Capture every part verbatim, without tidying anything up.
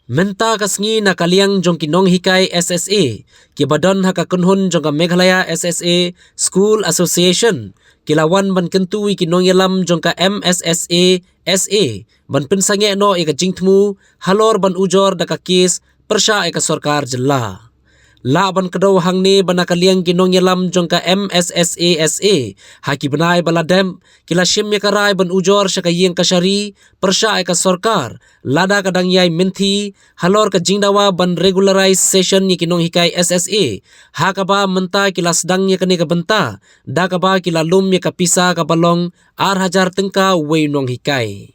Mynta ka sngi na ka liang jong ki nonghikai S S A, ki ba don ha ka kynhun jong ka Meghalaya S S A School Association, ki la wan ban kyntu ïa ki nongïalam jong ka M S S A S A, ban pynsangeh noh ïa ka jingthmu, halor ban ujor da ka kes, pyrshah ïa ka sorkar jylla. Lah ban kdew hangne ba na ka liang ki nongïalam jong ka M S S A S A, ha ki bnai ba la dep, ki la shim ïa ka rai ban ujor sha ka ïing kashari, pyrshah ïa ka sorkar, lada ka dang ïai mynthi, halor ka jingdawa ban regularize session ïa ki nonghikai S S A, ha kaba mynta ki la sdang ïa kane ka bynta, da kaba ki la lum ïa ka pisa kaba long, ar hajar tyngka uwei u nonghikai.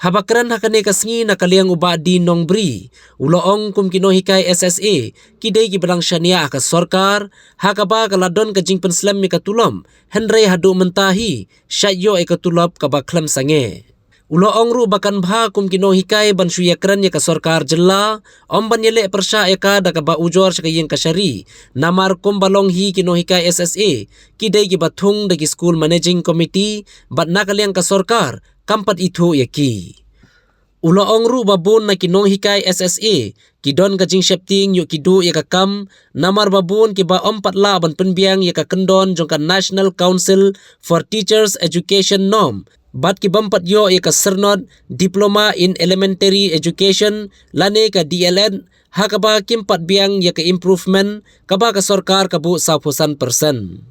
Haba kren ha kane ka sngi na ka liang u Bah D Nongbri, u la ong kum ki nonghikai S S A, ki dei ki ba dang shaniah ha ka sorkar, ha kaba ka la don ka jingpynslem ïa ka tulop, hynrei haduh mynta hi, shait ïoh ïa ka tulop kaba khlem sangeh. U la ong ruh ba kan bha kum ki nonghikai ban shu ïakren ïa ka sorkar jylla, ym ban ïaleh pyrshah ïa ka da kaba ujor sha ka ïing kashari, namar kum ba long hi ki nonghikai S S A, ki dei ki ba thung da ki school managing committee, bad na ka liang ka sorkar, kam pat ithuh ïa ki. U la ong ruh ba bun na ki nonghikai S S A, ki don ka jingsheptieng ïoh ki duh ïa ka kam, namar ba bun ki ba ym pat lah ban pynbiang ïa ka kyndon jong ka National Council for Teachers Education norm, bad ki bym pat ïoh ïa ka syrnod Diploma in Elementary Education, lane ka D L Ed, ha kaba kim pat biang ïa ka improvement, kaba ka sorkar ka buh sawphew san percent.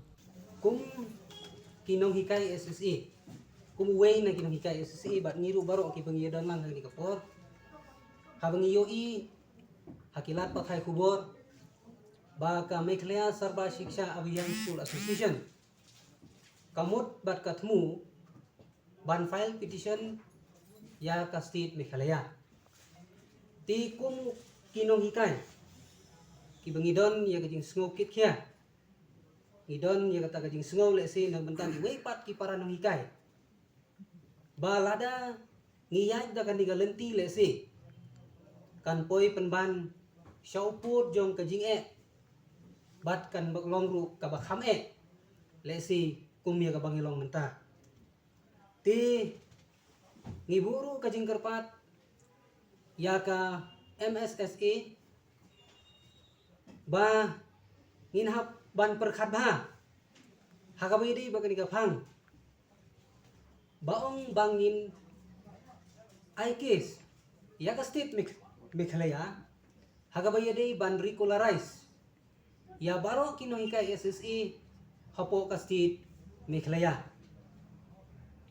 Kum ki nonghikai S S A, kum uwei na ki nonghikai S S A, bad ngi ruh baroh ki ba ngi ïa don lang ha kane ka por, haba ngi ïohi ha ki lad pathai khubor ba ka Meghalaya Sarva Shiksha Abhiyan School Association ka mut bad ka thmu ban file petition ïa ka state Meghalaya. Te kum ki nonghikai, ki ba ngi don ïa ka jingsngew kit khia, ngi don ïa kata ka jingsngew lehse na bynta kiwei pat ki para nonghikai, ba lada ngi ïaid da kane ka lynti lehse kan poi pynban sha u pud jong ka jingeh, bad kan long ruh kaba kham eh, lehse kum ïa kaba ngi long mynta. Te ngi buh ruh ka jingkyrpad ïa ka M S S A ba ngin hap ban pyrkhat bha ha kaba ïadei bad kane ka phang, ba ong ba ngin ai case ïa ka state Megh-, Meghalaya ha kaba ïadei ban regularize ïa baroh ki nonghikai S S A hapoh ka state Meghalaya.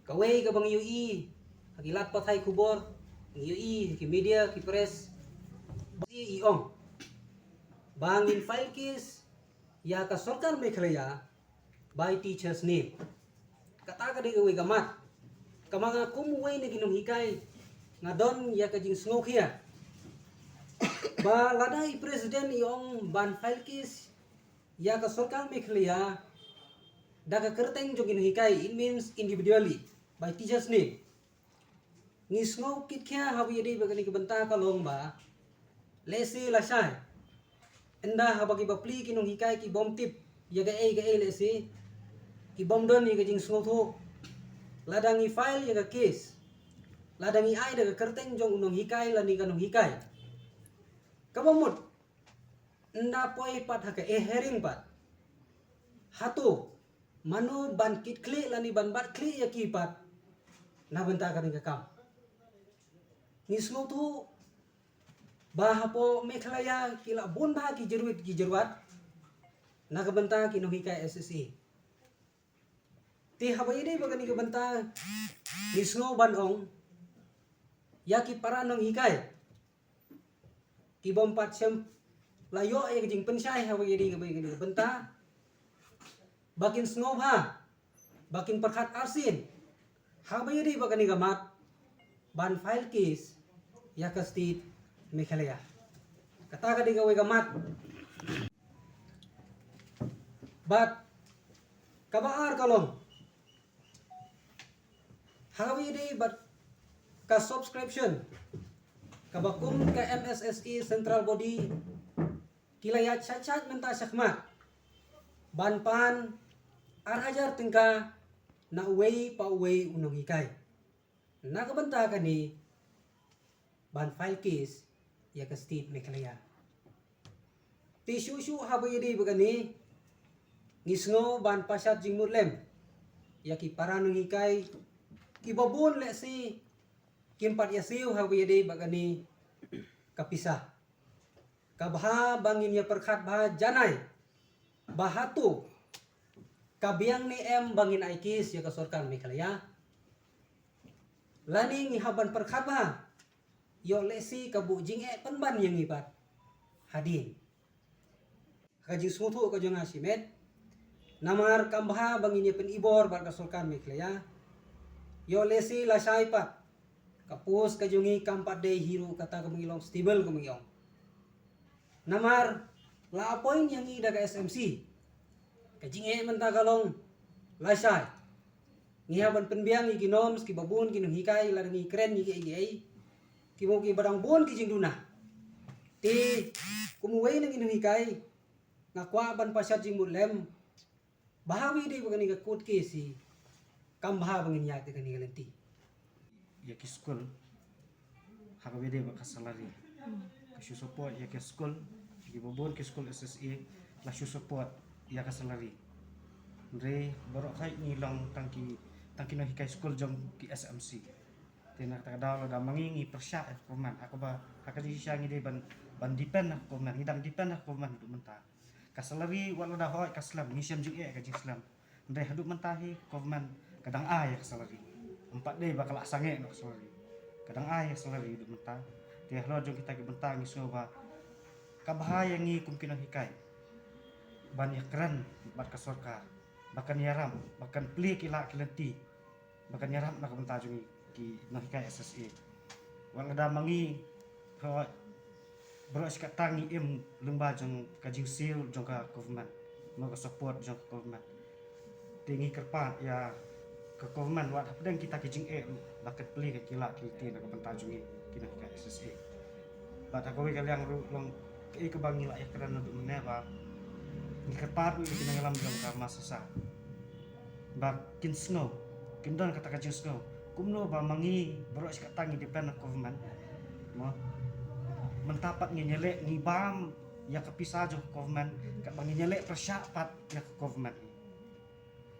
Kawei kaba ngi ïohi ha ki lad pathai khubor, ngi ïohi ha ki media, ki press, ba i ong ba ngin file case ïa ka sorkar Meghalaya by teacher's name. Kata ka dei kawei ka mat kaba nga kum uwei na ki nonghikai nga don ïa ka jingsngew khia ba lada i president i ong ban file case ïa ka sorkar Meghalaya da ka kyrteng jong ki nonghikai, it means individually, by teacher's name. Ngi sngew kit khia haba ïadei bad kane ka bynta ka long ba lehse lashai, ynda haba ki bapli ki nonghikai ki bym tip ïa kaei kaei lehse, ki bym don ïa ka jingsngewthuh, lada ngi file ïa ka case, lada ngi ai da ka kyrteng jong u nonghikai lane ka nonghikai, kaba mut ynda poi pat ha ka e-hearing pat, hato mano ban kit khlieh lane ban bat khlieh ïa ki pat na bynta kane ka kam? Ngi sngewthuh ba hapoh Meghalaya ki la bun bha ki jyrwit ki jyrwat na ka bynta ki nonghikai S S A. Te haba ïadei bad kane ka bynta ngi sngew ban ong ïa ki para nonghikai ki bym pat shym la ïoh ïa ka jingpynshai haba ïadei bad kane ka bynta, ba kin sngewbha, ba kin pyrkhat arsien haba ïadei bad kane ka mat ban file case ïa ka state Meghalaya. Kata ka dei kawei ka mat. Bad kaba ar ka long, haba ïadei bad ka subscription kaba kum ka M S S A central body ki la ïaid shait shait mynta shakhmat ban pan ar hajar tyngka na uwei pa uwei u nonghikai. Na ka bynta kane ban file case ïa ka state Meghalaya. Te shuh shuh haba ïadei bad kane, ngi sngew ban pashat jingmut lem ïa ki para nonghikai kiba bun lehse kim pat ïasiew haba ïadei bad kane ka pisa. Ka bha ba ngin ïa pyrkhat bha janai ba hato ka biang ne em ba ngin ai case ïa ka sorkar Meghalaya. Lane ngi hap ban pyrkhat bha ïoh lehse ka buh jingeh pynban ïa ngi pat hadien. Ha ka jingsngewthuh ka jong nga shimet, namar kam bha ba ngin ïa pynibor bad ka sorkar Meghalaya. Ïoh lehse lashai pat ka post ka jong ngi kam pat dei hi ruh kata kaba ngi long stable kaba ngi ong. Namar la appoint ïa ngi da ka S M C. Ka jingeh mynta ka long lashai. Ngi hap ban pynbiang ïa ki norms kiba bun ki nonghikai lada ngi kren ïa kiei kiei kiba, kiba dang bun ki jingduna. Te kum uwei na ki nonghikai, nga kwah ban pashat jingmut lem ba haba ïadei bad kane ka court case hi, kam bha ba ngin ïaid da kane ka lynti. Ïa ki skul ha kaba ïadei bad ka salary, ka shu support ïa ki skul, kiba bun ki skul S S A la shu support ïa ka salary. Hynrei baroh khoit ngi long tang ki, tang ki nonghikai skul jong ki S M C. Te na kata ka daw lada ma ngi ngi pyrshah ïa ka government, ha kaba, ha ka jingshisha ngi dei ban, ban depend ha ka government, ngi dang depend ha ka government haduh mynta. Ka salary wat lada hoi ka slem, ngi shem jingeh ka jingslem. Hynrei haduh mynta hi government ka dang ai ïa ka salary. Ym pat dei ba ka la sangeh noh ka salary. Ka dang ai ïa ka salary haduh mynta. Te halor jong kita ki bynta ngi sngew ba ka bha ïa ngi kum ki nonghikai ban ïakren bad ka sorkar ba kan ïarap, ba kan plie ki lad ki lynti, ba kan ïarap na ka bynta jong ngi ki nonghikai S S A. Wat lada ma ngi, hoi, baroh shi katta ngi im lyngba jong ka jingsiew jong ka government, mo, ka support jong ka government. Te ngi kyrpad ïa ka government wat hapdeng kita ki jingeh ruh ba kan plie ki lad ki lynti na ka bynta jong ngi ki nonghikai S S A. Bad ha kawei ka liang ruh long kaei kaba ngi la ïakren naduh mynne ba ngi kyrpad ruh ïa ki nongïalam jong ka MassSASA ba kin sngew, kin don kata ka jingsngew. Kumno ba ma ngi baroh shi katta ngi depend ha government, mo. Mynta pat ngin ïaleh, ngi bam ïa ka pisa jong ka government, katba ngin ïaleh pyrshah pat ïa ka government.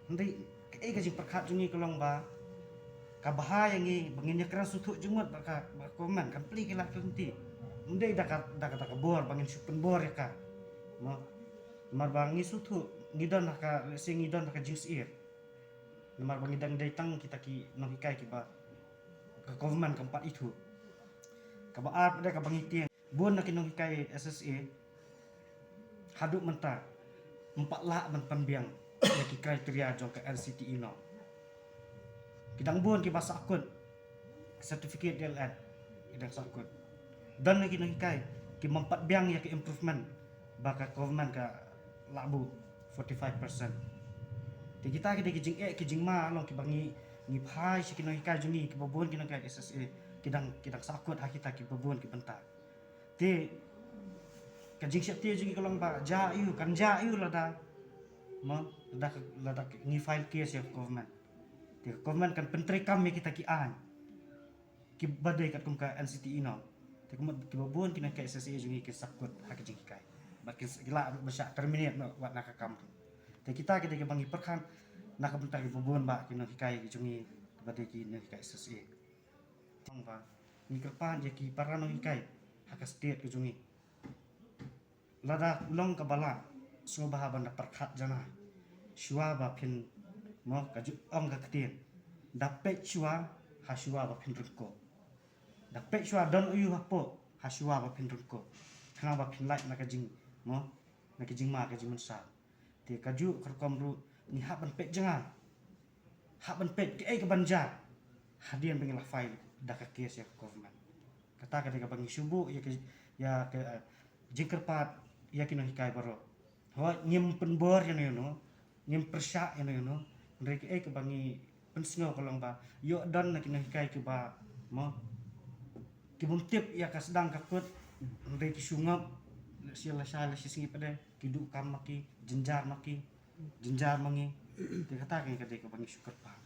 Hynrei kaei ka jingpyrkhat jong ngi ka long ba ka bha ïa ngi ba ngin ïakren sngewthuh jingmut bad ka, bad ka government kan plie ki lad ki lynti. Ym dei da ka, da ka, da ka bor ba ngin shu pynbor ïa ka, mo. Namar ba ngi sngewthuh, ngi don ha ka, lehse ngi don ha ka jingsyier. Namar ba ngi dang dei tang kita ki nonghikai kiba ka government kam pat ithuh. Kaba ar pat de kaba ngi tieng, bun na ki nonghikai S S A haduh mynta ym pat lah ban pynbiang ïa ki criteria jong ka N C T E norm. Ki dang bun kiba sahkut certificate D L Ed, ki dang sahkut. Don na ki nonghikai ki ym pat biang ïa ka improvement ba ka government ka la buh forty-five percent. Te kita ki dei ki jingeh ki jingma long kiba ngi, ngi phai sha ki nonghikai jong ngi kiba bun ki nonghikai S S A, ki dang, ki dang sahkut ha kita kiba bun ki bynta. Te ka jingsheptieng jong ngi ka long ba jia aiu, kan jia aiu lada, mo, lada ka, lada ka ngi file case ïa ka government. Te ka government kan pyntreikam ïa kita ki aiñ kiba dei katkum ka N C T E norm. Te kumta kiba bun ki nonghikai S S A jong ngi ki sahkut ha ka jinghikai. Bad ki s-, ki lah ban shah terminate noh wat na ka kam. Te kita ki dei kiba ngi pyrkhat na ka bynta kiba bun ba ki nonghikai jong ngi kiba dei ki nonghikai S S A. Tang ba ngi kyrpad ïa ki para nonghikai ha ka state ka jong ngi. Lada long kaba lah, sngewbha ban da pyrkhat janai shuwa ba phin, mo, ka ju ong ka ktien, da peit shuwa ha shuwa ba phin ryngkoh. Da peit shuwa don aiu hapoh ha shuwa ba phin ryngkoh. Khnang ba phin lait na ka jing, mo, na ka jingma ka jingmynsaw. Te kajuh ka rukom ruh ngi hap ban peit jngai, hap ban peit kaei kaban jia hadien ba ngi la file da ka case ïa ka government. Kata ka dei kaba ngi shu buh ïa ka, ïa ka, eh, jingkyrpad ïa ki nonghikai baroh. Hooid, ngim pynbor ïano ïano, ngim pyrshah ïano ïano, hynrei kaei kaba ngi pynsngew ka long ba ïoh don na ki nonghikai kiba, mo, ki bym tip ïa ka sdang ka kut, hynrei ki shu ngop, lashai lashai lashai sngi pat de ki duh kam ma ki, jynjar ma ki, jynjar ma ngi. Te kata ka dei kaba ngi shu kyrpad.